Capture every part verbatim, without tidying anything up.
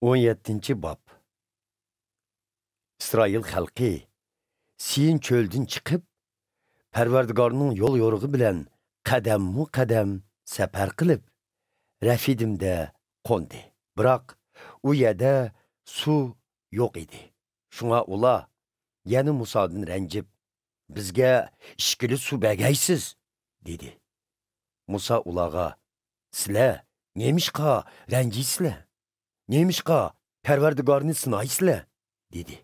ئون يەتتىنچى باب. ئىسرائىل خەلقى سىين چۆلىدىن چىقىپ، پەرۋەردىگارنىڭ يول يورۇقى بىلەن قەدەممۇ قەدەم سەپەر قىلىپ، رەفىدىمدە قوندى. بىراق ئۇ يەردە سۇ يوق ئىدى. شۇڭا ئۇلار يەنە مۇسادىن رەنجىپ، «بىزگە ئىچكىلى سۇ بەرگەيسىز» دېدى. مۇسا ئۇلارغا، «سىلەر نېمىشقا رەنجىيسىلەر؟ نېمىشقا پەرۋەردىگارنى سىنايسىلەر؟» دېدى.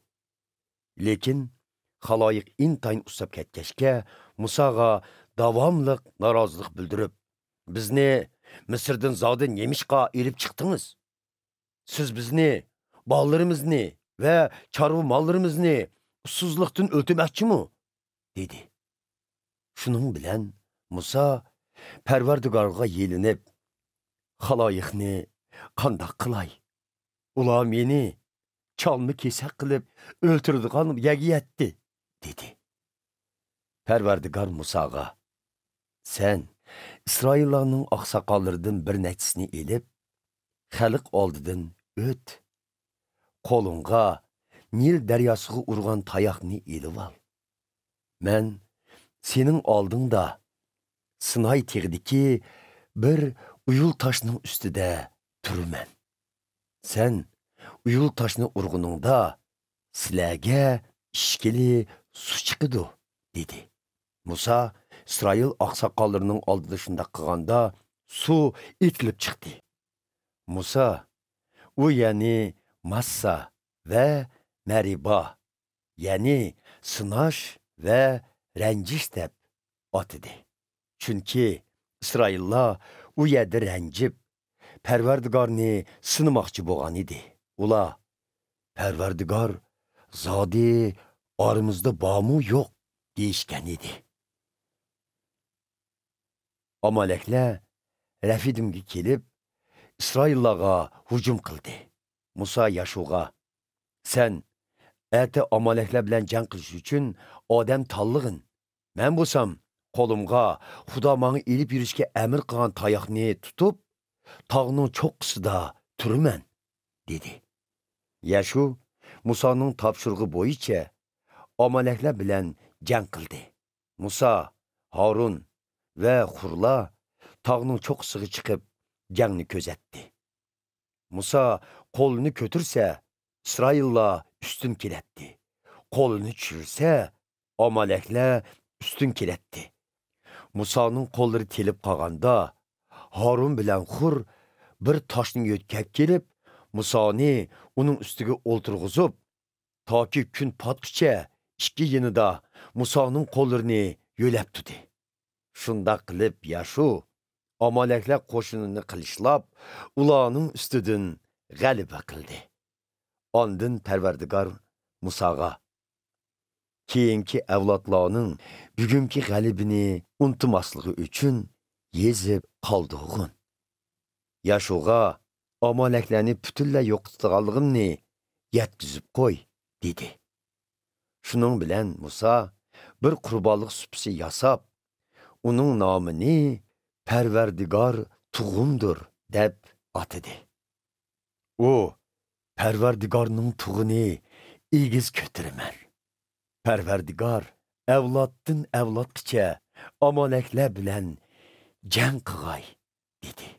لېكىن خالايىق ئىنتايىن ئۇسساپ كەتكەچكە، مۇساغا داۋاملىق نارازىلىق بىلدۈرۈپ، «بىزنى مىسىردىن زادى نېمىشقا ئېلىپ چىقتىڭىز؟ سىز بىزنى، بالىلىرىمىزنى ۋە چارۋا ماللىرىمىزنى ئۇسسۇزلۇقتىن ئۆلتۈرمەكچىمۇ؟» دېدى. شۇنىڭ بىلەن مۇسا پەرۋەردىگارغا يېلىنىپ، «خالايىقنى قانداق قىلاي؟ ئۇلار مېنى چالما-كېسەك قىلىپ ئۆلتۈرىدىغان يەرگە يەتتى» دېدى. پەرۋەردىگار مۇساغا، «سەن ئىسرائىللارنىڭ ئاقساقاللىرىدىن بىر نەچچىسىنى ئېلىپ، خەلق ئالدىدىن ئۆت. قولۇڭغا نىل دەرياسىغا ئۇرغان تاياقنى ئېلىۋال. مەن سېنىڭ ئالدىڭدا سىناي تېغىدىكى بىر ئۇيۇل تاشنىڭ ئۈستىدە تۇرىمەن. سەن ئۇيۇل تاشنى ئۇرغىنىڭدا، سىلەرگە ئىچكىلى سۇ چىقىدۇ» دېدى. مۇسا ئىسرائىل ئاقساقاللىرىنىڭ ئالدىدا شۇنداق قىلغاندا، سۇ ئېتىلىپ چىقتى. مۇسا ئۇ يەرنى ماسسا ۋە مەرىبا، يەنى سىناش ۋە رەنجىش دەپ ئاتىدى. چۈنكى ئىسرائىللار ئۇ يەردە رەنجىپ، پەرۋەردىگارنى سىنىماقچى بولغان ئىدى. ئۇلار، «پەرۋەردىگار زادى ئارىمىزدا بارمۇ يوق؟» دېيىشكەن ئىدى. ئامالەكلەر رەفىدىمگە كېلىپ، ئىسرائىللارغا ھۇجۇم قىلدى. مۇسا ياشۇغا، «سەن ئەتە ئامالەكلەر بىلەن جەڭ قىلىش ئۈچۈن ئادەم تاللىغىن. مەن بولسام قولۇمغا خۇدا ماڭا ئېلىپ يۈرۈشكە ئەمىر قىلغان تاياقنى تۇتۇپ، تاغنىڭ چوققىسىدا تۇرىمەن» دېدى. يەشۇ مۇسانىڭ تاپشۇرۇقى بويىچە ئامالەكلەر بىلەن جەڭ قىلدى. مۇسا، ھارۇن ۋە خۇرلار تاغنىڭ چوققىسىغا چىقىپ، جەڭنى كۆزەتتى. مۇسا قولىنى كۆتۈرسە، ئىسرائىللار ئۈستۈن كېلەتتى. قولىنى چۈشۈرسە، ئامالەكلەر ئۈستۈن كېلەتتى. مۇسانىڭ قوللىرى تېلىپ قالغاندا، ھارۇن بىلەن خۇر بىر تاشنى يۆتكەپ كېلىپ، مۇسانى ئۇنىڭ ئۈستىگە ئولتۇرغۇزۇپ، تاكى كۈن پاتقىچە ئىككى يېنىدا مۇسانىڭ قوللىرىنى يۆلەپ تۇردى. شۇنداق قىلىپ، ياشۇ ئامالەكلەر قوشۇنىنى قىلىچلاپ، ئۇلارنىڭ ئۈستىدىن غەلىبە قىلدى. ئاندىن پەرۋەردىگار مۇساغا، «كېيىنكى ئەۋلادلارنىڭ بۈگۈنكى غەلىبىنى ئۇنتۇماسلىقى ئۈچۈن يېزىپ قالدۇرغىن. ياشۇغا ئامالەكلەرنى پۈتۈنلەي يوقىتىدىغانلىقىمنى يەتكۈزۈپ قوي» دېدى. شۇنىڭ بىلەن مۇسا بىر قۇربانلىق سۇپىسى ياساپ، ئۇنىڭ نامىنى «پەرۋەردىگار تۇغۇمدۇر» دەپ ئاتىدى. ئۇ، «پەرۋەردىگارنىڭ تۇغىنى ئېگىز كۆتۈرىمەن. پەرۋەردىگار ئەۋلادتىن ئەۋلادقىچە ئامالەكلەر بىلەن جەڭ قىغاي» دېدى.